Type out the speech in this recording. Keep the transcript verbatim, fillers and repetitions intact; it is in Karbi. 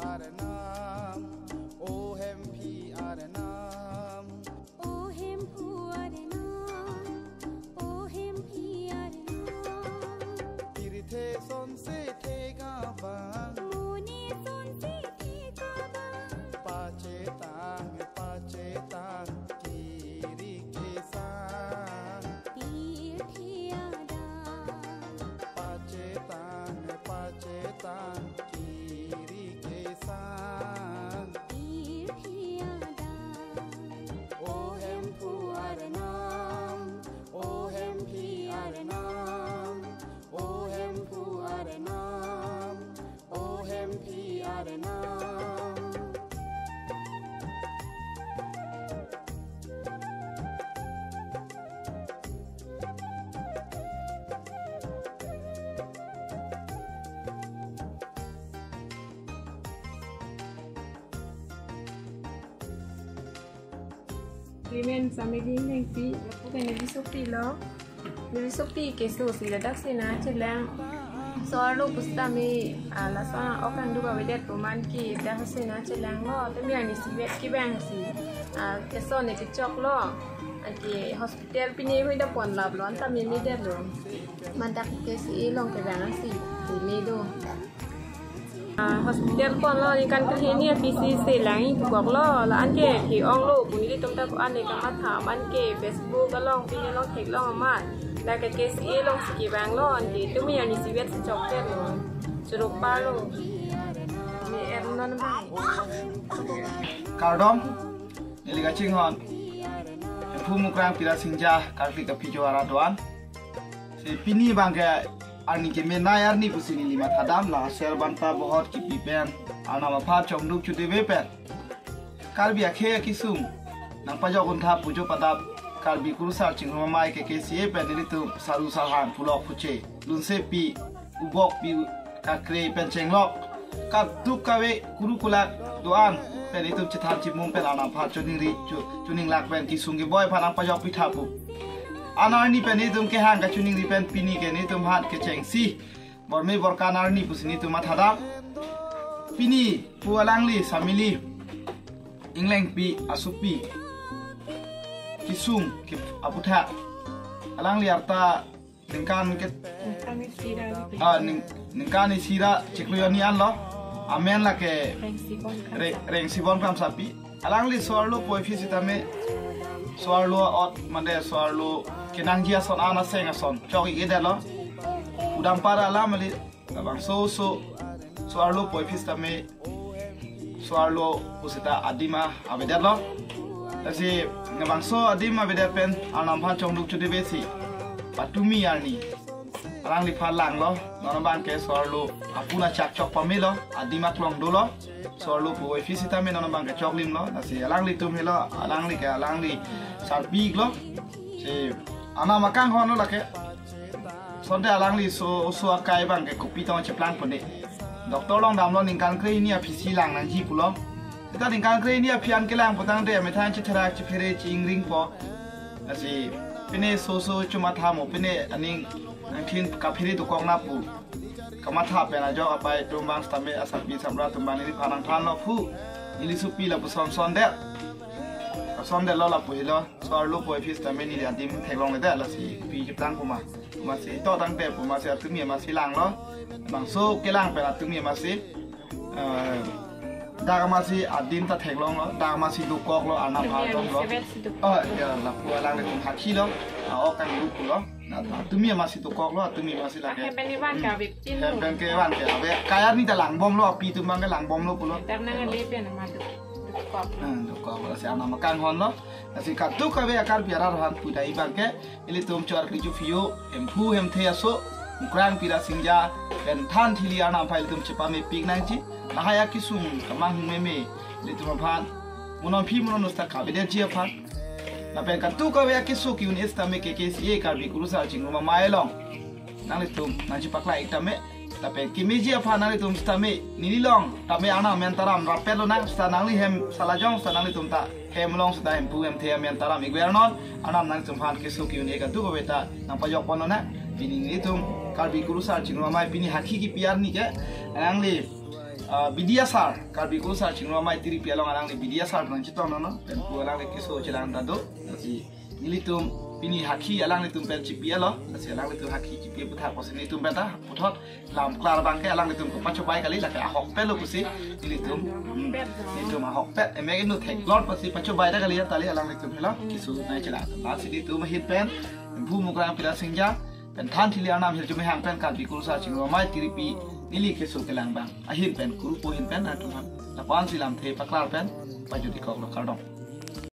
Arnam, O Hemphu Arnam. O Hemphu Arnam, O Hemphu Arnam. Pirthe sonse thek abang, muni sonse thek abang. Pachetang, pachetang, kiri kesang. Pirthe adang. Pachetang, pachetang, kiri kesang. Pirthe adang. O Hemphu Arnam, O Hemphu Arnam, O Hemphu Arnam, O Hemphu Arnam. Clement Samili Englengpi, lapu ke neli sopi lo. Neli sopi keso si ladak si nangchelang. So-arlo pusitame, ah, laso ok angduk avedet pu man ke dak si nangchelang lo. Tumi arni isivet kevang si, ah, keso ne kechok lo. Anke hospital pine hui da pon lap lo, anta meme det lo. Mandak ke si along kevang si, meme do. Ah, hospital pon lo, ningkan kehini aphi si selang ingkok lo, la-an ke ke-ong lo, pu nelitum ta ko-an ne kamatha, man ke Facebook along, pine along theklong amat. La ke K C A along si kevang lo, anke tumi arni isivet si chokche lo. Choro pa lo. Me er non bang. Kardom, neli kachinghon Hemphu Mukrang Pirasingja, Karkli Kapijo arat do-an. Si pini abang ke arni kemenei arni pusi neli mathadam, la ser banta bahut kipi pen, Arnam aphan chongduk chudeve pen, Karbi akhei akesung nangpajok untha pujo padap Karbi Kurusar Chingrum Amei K K C A pen nelitum saru sarhan pulok puche, lunsepi, ubokpi, kakre pen chenglok, kaduk kave kuru kulak do-an pen itum chethan chimum pen Arnam aphan choningri chu, choninglak pen kesung keboi aphan nangpajokpi tha pu. An arni pen itum kehang kachoningri pen pini ke nelitum aphan kechengsi, borme borkan arni pusi nelitum mathadam. Pini pu alangli Samili Englengpi asopi kesung ke aputhak, alangli arta ningkan ke, ningkan isi ra, ah, ning-, ningkan isi ra chiklo hini an lo. Amen lake Rengsibon Kramsapi. Re-, Rengsibon Kramsapi. Alangli so-arlo poiphit sitame, so-arlo ot mande so-arlo kenangji ason, an aseng ason chok-ik-edet lo. Pudam para alam kali, labangso so, so-arlo poiphit sitame, so-arlo pusita adim avedet lo. Lasi labangso adim avedet pen Arnam aphan chongduk chudeve si, patumi arni alangliphan lang lo. Non abang ke so-arlo apuna chak chok pame lo, adim aklong dolo. So-arlo poiphit sitame non abang ke choklim lo. Lasi alanglitum helo, alangli ke alangli sarpi-ik lo. Si Arnam akanghon lo lake. Sonte alangli so, oso akai abang ke kopi tong cheplang pone. Doctor along damlo, ningkan krehini aphi si lang nangji pulo. Seta ningkan krehini aphi an kelang putangte amethang chetherak chephere chi-ingring po. Lasi pine so so chomatha mo, pine aning nangthin kaphere dokok na pu kamatha pen ajok apai atum abang sitame, asarpi asarpo atum abang neliphan nangthanlo pu. Neli sopi lapuson sondet. Sondet lo lapu helo. So-arlo poiphit sitame neli adim theklongledet, lasi pi cheplang puma. Puma si to tangte puma si atumi ama si lang lo. Bangso kelang pen atumi ama si, eh, dak ama si adim ta theklong lo, dak ama si dokok lo, Arnam aphan dom lo. Seven si dokok. Oh, ya, lapu alanglitum hakhi lo, a-ok angduk lo. Na, atumi ama si dokok lo, atumi ama si lake. Hempen kevan ke ave tin lo. Hempen kevan ke ave. Kai arni ta langbom lo, api atum abang ke langbom lo pulo. Tar nanglepen ama dok-, dokok lo. Hmm, dokok lo, si Arnam akanghon lo. Lasi kaduk kave a-Karbi arat aphan pudai abang ke, ilitum chor kri chu phiyo, Hemphu Hemphe aso, Mukrang Pirasingja pen than thili Arnam aphan ilitum chepamepik nangji. Lahai akesung kemang meme ilitum aphan, mo non aphi mo non nusta kavedetji aphan. Lapen kaduk kave akeso ke-un sitame K K C A Karbi Kurusar Chingrum Amei along nanglitum nangchepaklai-ik tame. Lapen kemeji aphan nanglitum sitame, nelilong tame Arnam amen taram rapet lonang, sita nangli hem salajong sita nanglitum ta hem along sita Hemphu Hemphe amen taram-ik vernon. Arnam nanglitum aphan keso ke-un kaduk kave ta nangpajok pon lonang. Pini nelitum Karbi Kurusar Chingrum Amei pini hakhi kipi arni ke, nangli ah, B D S R, Karbi Kurusar Chingrum Amei Tiripi along alangli B D S R nangchetonglo, pen pu alangli keso chelang ta do. Lasi nelitum pini hakhi alanglitum pen chipi-etlo, lasi alanglitum hakhi chipi aphuthak pusi nelitum pen ta puthot lam klar abangke alanglitum kepachobei kali, lake ahokpetlo pusi nelitum, hmm, nelitum ahokpet, emek inut theklot pusi pachobei ta kali, tali alanglitum helo keso nangchelang. Lasi nelitum ahin pen Bhu Mukrang Pila Singja pen Than Thili Arnam Hirjume Hang pen Karbi Kurusar Chingrum Amei Tiripi neli keso kelang abang ahin pen, kurupo ahin pen nangtum aphan lapu-ansi lamthe paklar pen pajut-ikoklo, kardom.